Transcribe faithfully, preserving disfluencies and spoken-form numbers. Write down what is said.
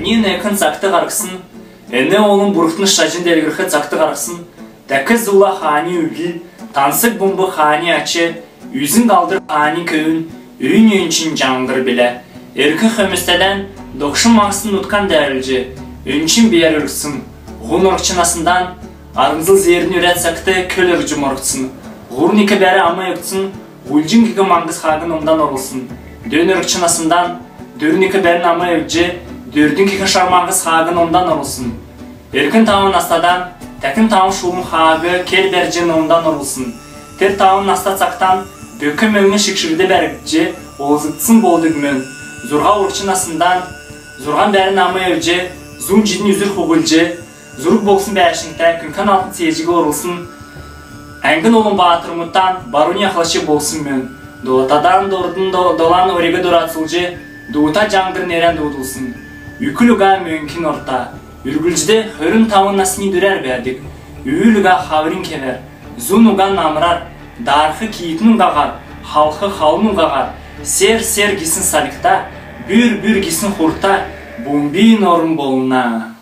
Эн экн цагт һарһсн, эн олн бурхтн шаҗн делгрх цагт һарһсн, тәк зула хаани үлдл, тансг бумб хаани ач, үзң алдр хаани көвүн, үйн өнчн җаңһр билә. Эрк хөөмстәдән догшн маңһсн нутган дәәрүлҗ, өнчн бийәр үлдсн, һун оргч насндан, арнзл зеернь үрәд цагт көл өргҗ моргдсн, һурвн ик бәр ам эвдсн, һульҗң ик маңһс хааг номдан орулсн, дөн оргч насндан, дөрвн ик бәрн ам эвдҗ, дөрдң ик шар маңһс хааг номдан орулсн. Эркн тавн настадан, тәкн тавн шулм хааг кел бәрҗ номдан орулсн. Тер тавн наста цагтан, бөк мөңгн шигшгд бәргдҗ, олзлгдсн болдг мөн. Зурһа оргч насндан, зурһан бәрн ам эвдҗ, зун җидин үзүр хуһлҗ, зург болсн бәәшңтә, күңкән алтн цееҗиг орулсн. Әңгн олн баатрмудан барунь ахлач болсн мөн. Долатадан дордн до-, долан ориг дорацулҗ, дуута җаңһр нерән дуудулсн. Үкл уга мөңкин орта, үрглҗд хөрн тавн насни дүрәр бәәдг. Үүл уга хаврин кевәр, зун уга намрар, даарх киитн угаһар, халх халун угаһар, сер-сер гисн салькта, бүр-бүр гисн хурта, бумбин орм болна.